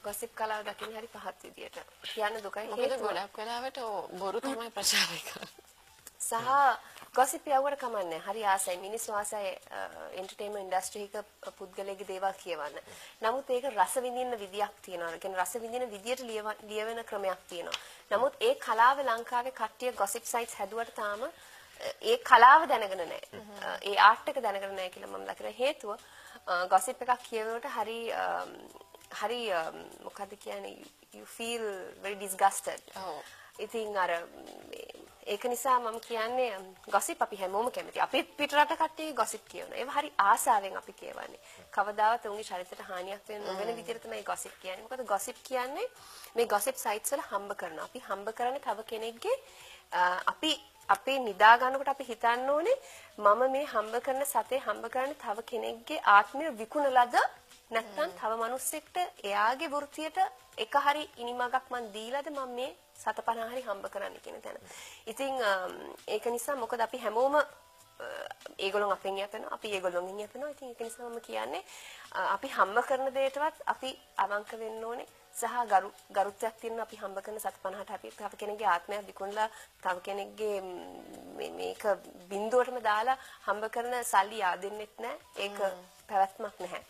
Gossip කලාව දකින්නේ හරි පහත් විදියට. කියන්න දුකයි. මොකද ගොඩක් වෙලාවට බොරු තමයි ප්‍රචාරය කරන්නේ. සහ ගොසිප් යවුවට කමන්නේ. හරි ආසයි. මිනිස්සු ආසයි එන්ටර්ටේන්මන්ට් ඉන්ඩස්ට්‍රි එක පුද්ගලයාගේ දේවල් කියවන්න. නමුත් ඒක රස විඳින්න විදියක් තියෙනවා. ඒ කියන්නේ රස විඳින විදියට ලියවෙන ක්‍රමයක් තියෙනවා. නමුත් ඒ කලාව ලංකාවේ කට්ටිය ගොසිප් සයිට්ස් හැදුවට තාම ඒ කලාව දැනගෙන නැහැ. ඒ ආර්ට් එක දැනගෙන නැහැ කියලා මම දකින හේතුව ගොසිප් එකක් කියවනකොට හරි හරි මොකද්ද කියන්නේ, you feel very disgusted. ඉතින් අර ඒක නිසා මම කියන්නේ ගොසිප් අපි හැමෝම කැමති. අපි පිටරට කට්ටියගේ ගොසිප් කියවනවා. ඒවා හරි ආසාවෙන් අපි කියවන්නේ. කවදාවත් උන්ගේ චරිතයට හානියක් වෙන නොවන විදිහට තමයි ගොසිප් කියන්නේ. මොකද ගොසිප් කියන්නේ මේ ගොසිප් සයිට්ස් වල හම්බ කරනවා. අපි හම්බ කරන්නේ තව කෙනෙක්ගේ, අපි අපේ නිදා ගන්නකොට අපි හිතන්න ඕනේ මම මේ හම්බ කරන සතේ හම්බ කරන්නේ තව කෙනෙක්ගේ ආත්මය විකුණලාද, නැත්නම් තව මිනිස්සෙක්ට එයාගේ වෘත්තියට එක හරි ඉනිමගක් මං දීලාද මම මේ 750 හරි හම්බ කරන්න කියන තැන. ඉතින් ඒක නිසා මොකද අපි හැමෝම ඒගොල්ලොන් අපෙන් යපෙනවා, අපි ඒගොල්ලොන්ගෙන් යපෙනවා. ඉතින් ඒක නිසා මම කියන්නේ අපි හම්බ කරන දේටවත් අපි අවංක වෙන්න ඕනේ සහ ගරුත්වයක් තියෙන අපි හම්බ කරන 750ට අපි තව කෙනෙක්ගේ ආත්මයක් විකුණලා තව කෙනෙක්ගේ මේක බිඳුවටම දාලා හම්බ කරන සල්ලි yaadෙන්නෙත් නෑ. ඒක පැවැත්මක් නැහැ.